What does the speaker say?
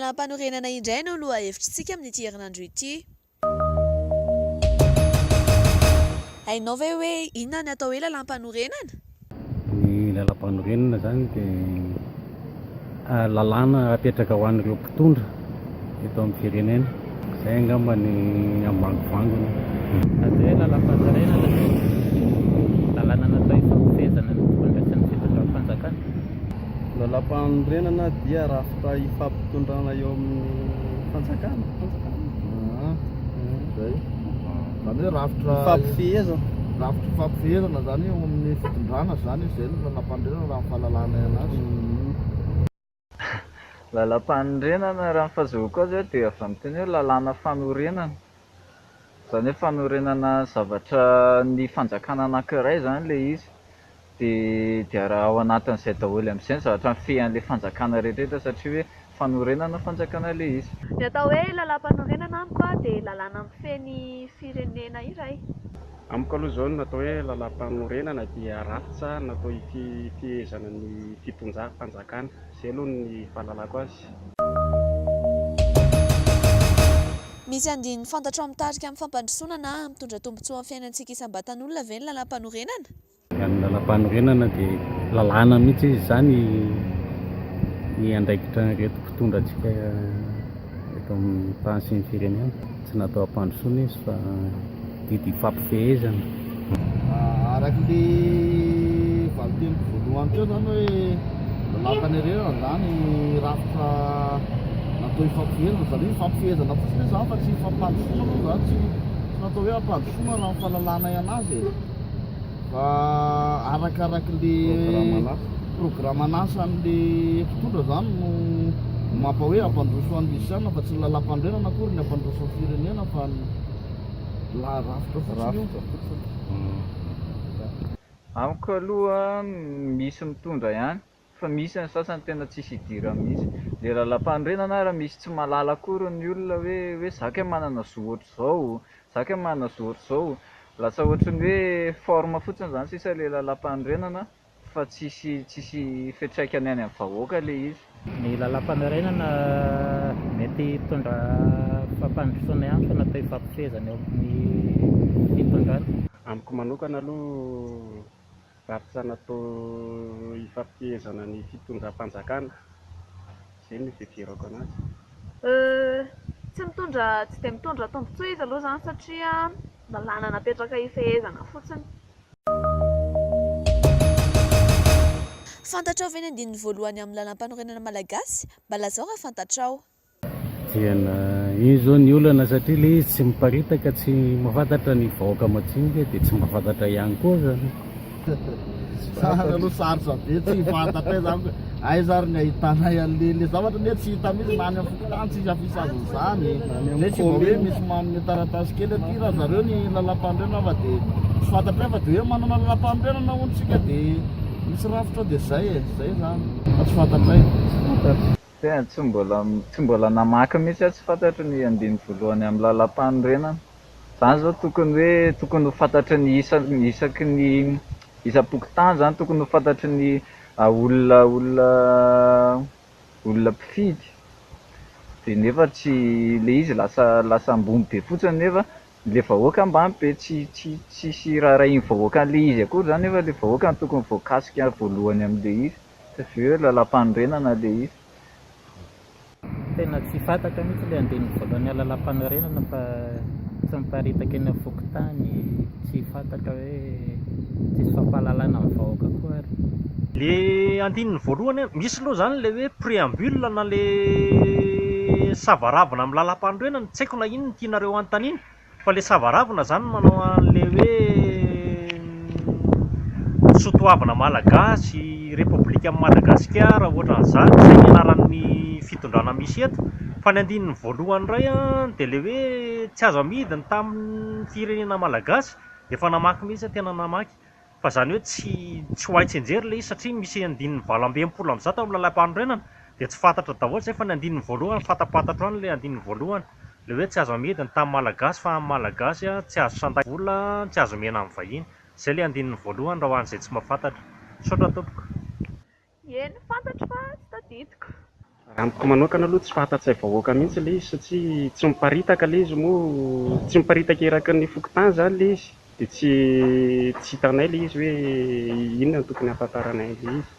lalàmpanorenana indray no lohahevitr'tsika amin'ity herinandro ity. Hainao ve hoe inona ny atao hoe lalàmpanorenana? Ny lalàmpanorenana izany dia lalàna apetraka ho an'ireo mpitondra eto amin'ny firenena. Izay angamba ny ambangovangony. Atao hoe lalàmpanorenana dia lalàna natao hifampifehezana ny mpitondra sy ny fitondram-panjakana. Lalàmpanorenana dia rafitra ifampitondrana eo amin'ny fanjakana. Zay. Zany hoe rafitra Ifampifehezana. Rafitra ifampifehezana zany eo amin'ny fitondrana zany izay no lalàmpanorenana raha ny fahalalanay anazy. Lalàmpanorenana raha ny fahazoako azy dia avy amin'ny teny hoe lalàna fanorenana. Izany hoe fanorenana zavatra ny fanjakana anankiray izany ilay izy. Dia dia raha ao anatin'izay daholo amin'izay ny zavatra mifehy an'ilay fanjakana rehetra rehetra satria hoe fanorenana fanjakana ilay izy. Ny atao hoe lalàmpanorenana amiko dia lalàna mifehy ny firenena iray. Amiko aloha izao ny atao hoe lalàmpanorenana dia rafitra natao hifehezana ny fitondram-panjakana. Izay aloha ny fahalalako azy. Misy andininy fantatrao mitarika amin'ny fampandrosoana na mitondra tombontsoa amin'ny fiainantsika isam-batan'olona ve ny lalàmpanorenana? Ny lalàmpanorenana dia lalàna mihitsy izy izany ny andraikitra an'ireto mpitondra antsika eto amin'ny tany sy ny firenena. Tsy natao hampandrosoana izy fa didy ifampifehezana. Araka le valin-teniko voalohany teo zany hoe lalàm-panorenana zany rafitra natao hifampifehezana, zany hoe hifampifehezana fotsiny io zany fa tsy hifampandrosoana aloha zany, tsy natao hoe hampandrosoana raha ny fahalalanay anazy e. Fa arakarak'le programan'asan'le mpitondra zany no mampa hoe hampandroso an'i Lisiana fa tsy ny lalàmpanorenana akory ny hampandroso ny firenena fa ny la rafitra fotsiny io. Amiko aloha misy mitondra ihany Fa misy ny sasany tena tsisy idirany mihitsy. Le lalampanorenana ara misy tsy mahalala akory ny olona hoe hoe za kay manana zo ohatr'izao, za kay manana zo ohatr'izao. Lasa ohatran'ny hoe forme fotsiny zany sisa le lalampanorenana fa tsisy tsisy fiantraikany any amin'ny vahoaka le izy. Ny lalampanorenana mety hitondra fampandrosoana ihany fa natao hifampifehezana eo amin'ny fitondrana. Amiko manokana aloha Rafitra natao hifampifehezana ny fitondram-panjakana, izay no fiheverako anazy. Tsy mitondra, tsy dia mitondra tombontsoa izy aloha izany satria lalàna napetraka hifehezana fotsiny. Fantatrao ve ny andininy voalohany amin'ny lalàmpanorenana malagasy? Mba lazao raha fantatrao. Tena iny zao ny olana satria le izy tsy miparitaka tsy mahafantatra ny vahoaka majinika dia tsy mahafantatra ihany koa zany. Zany aloha sarotra be tsy fantatray zany hoe aiza ary ny ahitanay an'le le zavatra anie tsy hita mihitsy na any amin'ny fokontany tsisy affichage an'izany zay tsy mba hoe misy manome taratasy kely aty ra zareo ny lalam-panorenana fa de tsy fantatray fa de hoe manana lalam-panorenana hono tsika de misy rafitra de zay e zay zany fa tsy fantatray. Tena tsy mbola tsy mbola namaky mihitsy aho tsy fantatro ny andininy voalohany amin'ny lalampanorenana. Izany izao tokony hoe tokony ho fantatry ny isa isaky ny isam-pokontany izany tokony ho fantatry ny olona olona olona mpifidy dia nefa tsy ilay izy lasa lasa ambony be fotsiny nefa ilay vahoaka ambany be tsy tsy tsisy raharahian'ny vahoaka an'ilay izy akory izany nefa ilay vahoaka no tokony voakasika voalohany amin'ilay izy. Satria hoe lalampanorenana ilay izy. Tena tsy fantatra mihitsy ilay andininy voalohany lalàmpanorenana fa tsy miparitaka eny amin'ny fokontany, tsy fantatra hoe tsisy fampahalalana ny vahoaka koa ary. Le andininy voalohany an, misy aloha zany le hoe préambule na le savaravina amin'ny lalampanorenana, tsy haiko na inona no tianareo anontaniana. Fa le savaravina zany manao anle hoe sotoavina malagasy, repoblikan'i Madagasikara ohatran'izany, zay ny anaran'ny fitondrana misy eto. Fa ny andininy voalohany indray an dia le hoe tsy azo amidy ny tanin'ny firenena malagasy, efa namaky mihitsy aho, tena namaky. Fa izany hoe tsy tsy ho hay tsianjery ilay izy satria misy andininy 168 ao amin'ny lalàmpanorenana dia tsy fantatra daholo izay fa ny andininy voalohany fantapantatro ihany ilay andininy voalohany ilay hoe tsy azo amidy ny tany malagasy fa amin'ny malagasy tsy azo sandaina vola tsy azo omena amin'ny vahiny izay ilay andininy voalohany raha ho an'izay tsy mahafantatra. Misaotra tompoko. Eny fantatro fa tsy tadidiko. Raha amiko manokana aloha tsy fantatray vahoaka mihitsy ilay izy satria tsy miparitaka ilay izy moa tsy miparitaka eraky ny fokontany izany ilay izy dia tsy tsy hitanay ilay izy hoe inona no tokony hahafantaranay an'ilay izy.